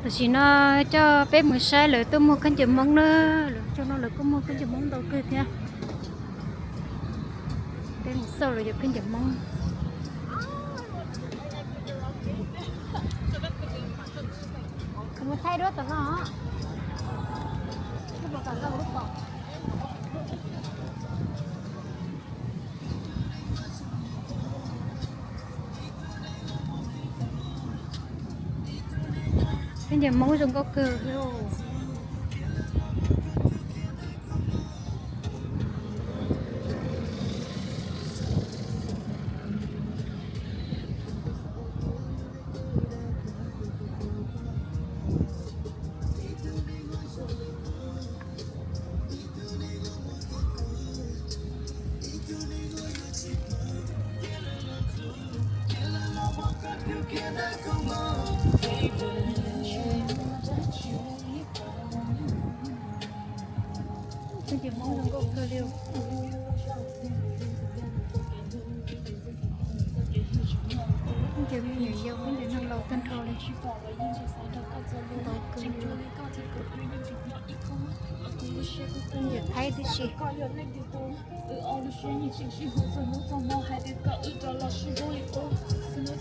Tam sim no coj peb mus saib lawv tuaj muag khaub ncaws Hmoob na. Lawv cov no lawv kuj muag khaub ncaws Hmoob ntau kawg thiab. Peb mus xauj lawv cov khaub ncaws Hmoob. Mus thaij duab tom no. Khaub ncaws Hmoob zoo nkauj kawg li. Khaub ncaws Hmoob zoo nkauj kawg li. Khaub ncaws me nyuam yaus, khaub ncaws neeg laus tag nrho li. Ntau kawg li. Khaub ncaws Thaib tib si.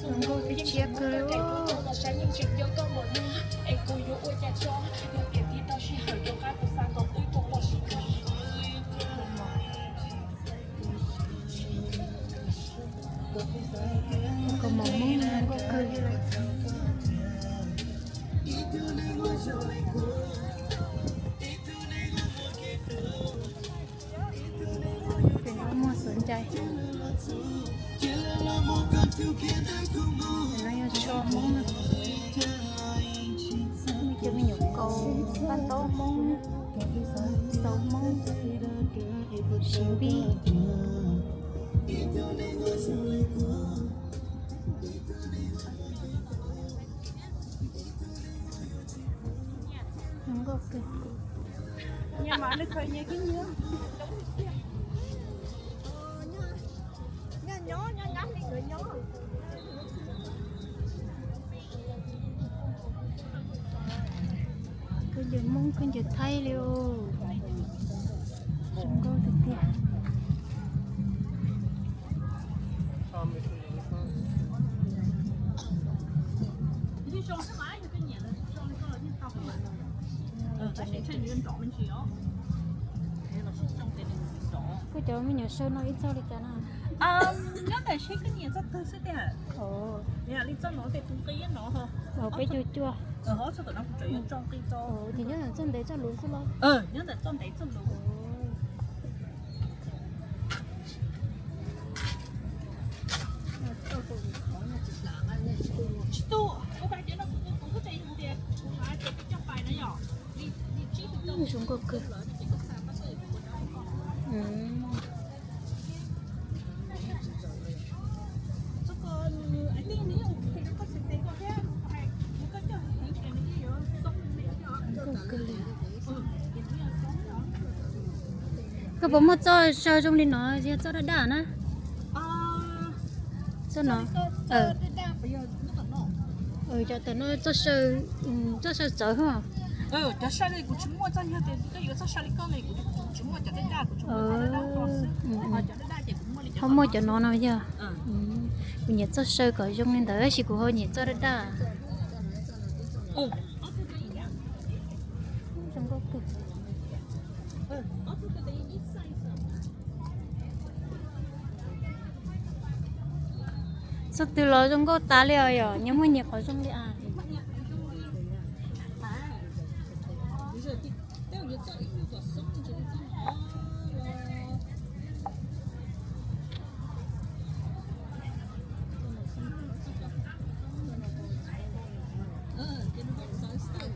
Zoo nkauj thiab tshiab kawg li. Kaus mom Hmoob zoo nkauj kawg li. Ces no muag xuav ncaig. Ces no yog tsho Hmoob na. Muaj cov me nyuam kaus, paj ntaub Hmoob, xauv Hmoob, siv npib. Zoo nkauj kawg. Khaub ncaws Hmoob, khaub ncaws Thaib li os. Zoo nkauj tiag tiag. Koj cov me nyuam saw no ib txoj li cas na? Nyob ntawm seb koj nyiam txoj twg xwb tiag. Li txoj no tes tus qi no, peb cuaj cuaj. Ces nyob ntawm txoj ntev txoj luv xwb los? Nyob ntawm txoj ntev txoj luv. Zoo nkauj kawg. Zoo nkauj kawg li. Koj puas muaj txoj saw zoo li no, yog txoj daj daj na? Txoj no. Cov tam no txoj saw, txoj saw txawv ho. Cov saw li kuv tsis muaj, txoj yog tias koj yuav txoj saw li koj ne, kuv tsis muaj cov daj daj, kuv tsuas muaj cov daj daj xwb. Ho muaj cov no no yog. Kuv nyiam txoj saw kom zoo li ntawd tab sis kuv ho nyiam txoj daj daj. Zoo nkauj kawg. Txoj twg los zoo nkauj tas li os, yog nyias muaj nyias qhov zoo li as.